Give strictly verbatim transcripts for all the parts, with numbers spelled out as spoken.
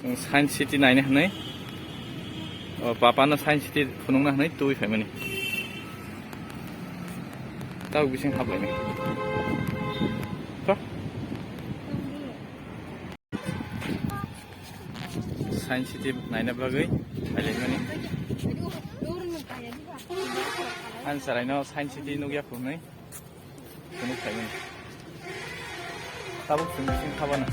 Science City naina hwnwi, o, papa no Science City phunukna hwnwi twi phaimani. Tabuk bising haplaimani. To. Science City naina bagwi phailaimani. Ani chwraino Science City nukya phunwi. Phunuk phaimani. Tabuk chwng bising khabana.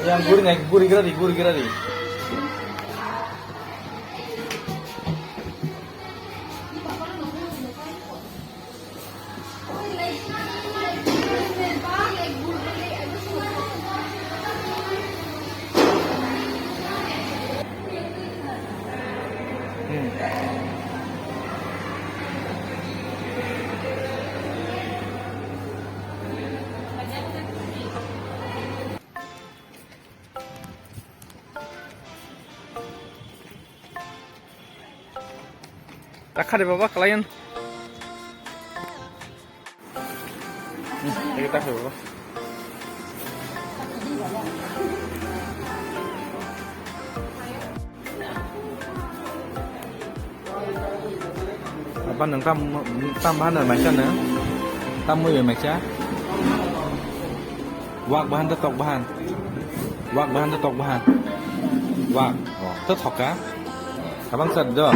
Yang guri nai, guri gira di, guri gira di. Hmm. Takha de baba, kalayan. Hmm, lagi takha baba. Apa nang tam, tam bahan dan maisa nang? Tam mui bai maisa? Wak bahan ta tok bahan? Wak bahan ta tok bahan? Wak. Oh, ta tok ka? Abang sat do.